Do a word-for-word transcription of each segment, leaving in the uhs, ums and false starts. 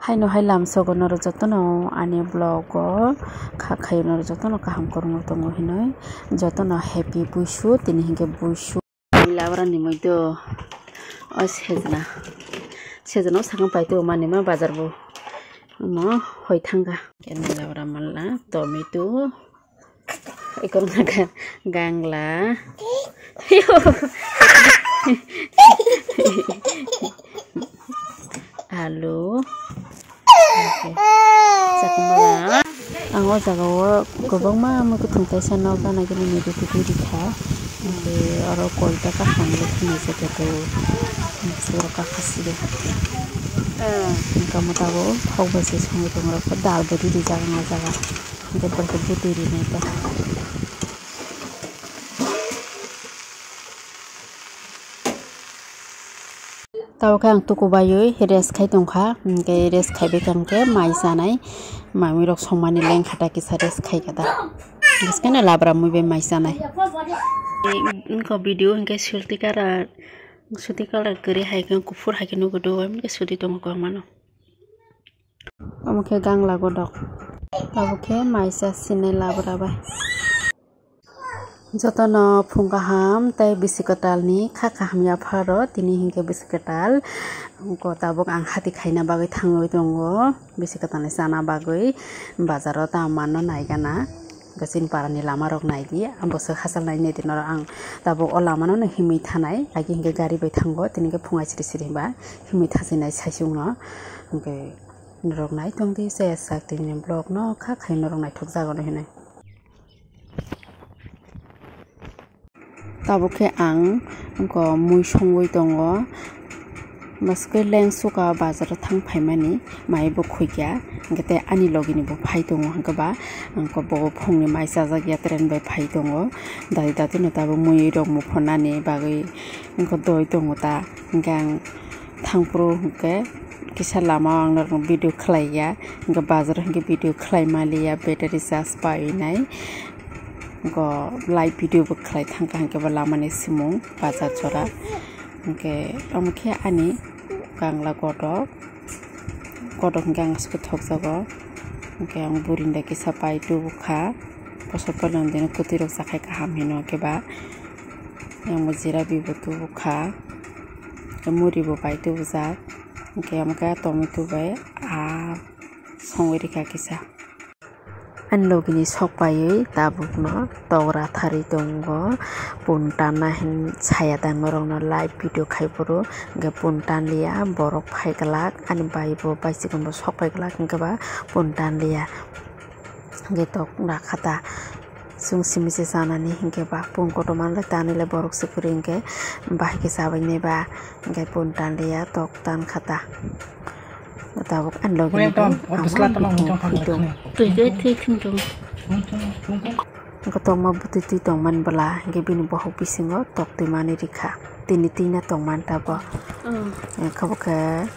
Haino hai lamsogo norok jotono ani vlog o kha khaio norok jotono kaham kwrwngno tongo hinwi jotono happy buisu tini hinkhe buisu. Labra ni muitu o sejna sejna o sakang paito manima bazar bo omo hoi thangkha. Khe labra malla tomato. Ikorna ga-, gangla. Alu. Chakma. Ang o jaga o kwbangma mwkhwtwng kaisa nok gana gini ni rwtwi rikha. Hwnkhe oro koi ta kakhang le khini se khe to. Sura kakha side. Hwnkhe omo tabuk thok bai se songwi tongo. Dal bai rijak ang o jaga. Hwnkhe borok bwtwi rinai ta. Tabuk khe ang tuku baiwi rest khai tongkha, hwnkhe rest khaibai kha hwnkhe mai chanai, mamwi rok songmani lengkha ta kisa rest khaikha ta, bwskano labra mui bai mai chanai. Wngkha video hwnkhe swrwtwi kalar, swrwtwi kalar kwrwi hai khe kuphur hai khe nukgo do, hwnkhe swrwtwi tongo kwbangmano. Omo khe gangla godok. Abo khe maisa sinai labra bai. Jotono phung kaham tei bisi kwtal ni kha kaham yapharo tini hinkhe bisi kwtal. Tabuk ang hati khaina bagwi thangwi tongo. Bisi kwtal ni chana bagwi bazaro ta manno naigana. Chini para ni lama rok naidi. Bwswk hachal nai nai di norok ang tabuk o lama no himwi thanai. Lagi hinkhe gari bai thango. Tini hinkhe phung aisiri siri ba himwi thachinai saichung no. Hinkhe Norok nai tong di, chaya sak tini ni vlog no kha khai norok naithok jago hinwi. Tabuk khe ang wngkha mui songwi tongo. Bwskhe leng suka bazar o thang phaimani mai bo khuikya. Hwnkhe tei ani logi ni bo phai tongo hwnkhe ba. Wngkha bo phungni mai chajak ya train bai phai tongo. Dadi dadi no tabuk mui rok muphunani bagwi wngkha doi tongo ta. Hwnkhe ang thangphuru hwnkhe kisa lama o ang norokno video khlai ya, hwnkhe bazar o hwnkhe video khlai maliya, battery charge paiwi nai. Go live video bo khlai thangkha hwnkhe bo lama ni simung bazar jora. Hwnkhe omo khe ani gangla godok, godok hwnkhe ang aswk thokjago. Hwnkhe ang burinda kisa pai tubukha, bosor poila hwndino kwtwi rok chakhai kaham hino hwnkhe ba. Yang bo jira bibo tubukha, muri bo bai tubujak, hwnkhe omo khe tomato bai ah songwi rikha kisa. Ani logi ni sok paiwi tabuk no tok ratharwi tongo, pun tanna hin saya tang norok no live video khai phuru, hwnkhe pun tanliya borok phai glak ani bai bo baisikon bo sok pai glak hwnkhe ba pun tanliya. Hwnkhe tok rakha ta. Chwng simi se chanani hinkhe ba pung kotorma le tanwi le borok se kwrwi hinkhe bahai khe chabainai ba hinkhe pung tanliya tok tankha ta. Tabuk ani logi ni abo bwsla tong tong tong tong. Twi twi twi twi tong. Hinkhe tongma bwtwi twi tongmani bwla hinkhe bini bohok bisingo tok twi mani rikha. Tini twi na tongmani tabuk. Hinkhe bo khe.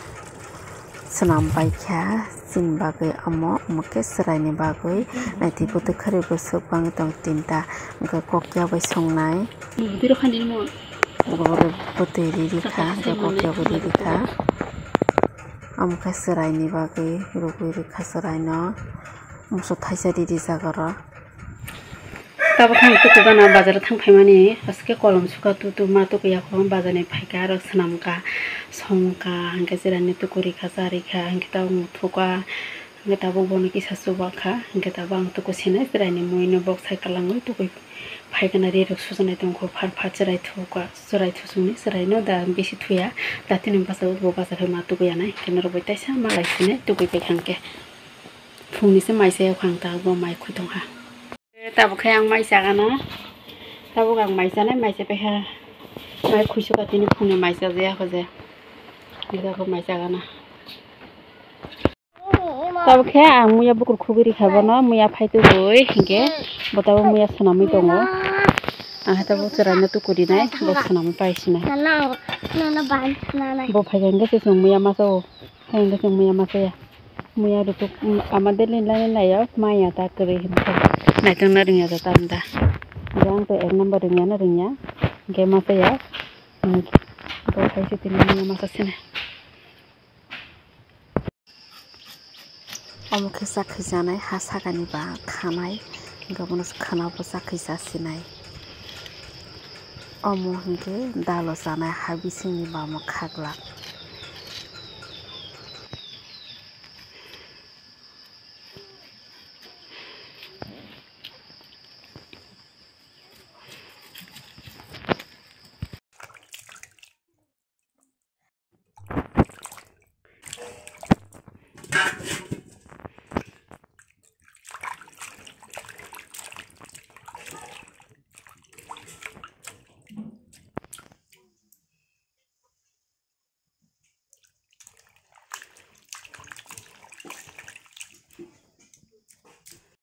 Swnam bai kha chini bagwi omo, omo khe chwraini bagwi naitwi bwtwi khari bwswk bangwi tongo tinta, hwnkhe kokya bai songnai. Bwtwi rw kha nini mo. Borok bwtwi ri ri kha, hwnkhe kokya bo ri ri kha. Omo khe chwraini bagwi rwgwi ri kha chwraino. Moso thaisa ri rijak oro. Tabuk ang tuku gana bazar thang phaimani, aswk khe kolom suka tu tu ma tuku yaphang bazar ni phaikha, aro swnam kha, song kha, hwnkhe chwraino tuku rikha, cha rikha, hwnkhe tabuk muthukha, hwnkhe tabuk bono kisa chubakha, hwnkhe tabuk ang tuku sinai chwraini muino bok sai kwlangwi tukui phaikha na ri rok sujaknai tongkho, phar phar chwrai thukha, chwrai thusungni chwraino da bisi thuya, datini bwskango bo bazar hai ma tukuya nai, hwnkhe norok bai taisa malai sinai tukui paikha hwnkhe. Phungni se mai chayok ang tabuk bo mai khoi tongkha. Tabuk khe ang mai chagana. Tabuk ang mai chanai, mai chapai kha. Mai khuisu ka tini phungni mai chajaya kho je. Tabuk mai chagana. Tabuk khe ang muya bukur khugwi rikha bono, muya phai tubui hinkhe bo tabuk muya swnamwi tongo. Ang hai tabuk chwraino tuku rinai, bo swnamwi paisinai. Bo phaikha hinkhe se chwng muya ma chao. Hai hwnkhe chwng muya ma chaya. Muya rwtuk, um, ama daily line laio, maya ta kwrwi hwnkhe. Naitong na rwngya da tam da. Hwnkhe ang to ek number rwngya na rwngya. Hwnkhe ma chaya. Hwnkhe bo hai se tini muya ma cha sini. Omo khe chakhi chanai ha sakani ba khanai, hwnkhe bono khwnabo chakhi chasinai. Omo hwnkhe dalo chanai ha bisingni ba omo khaglak.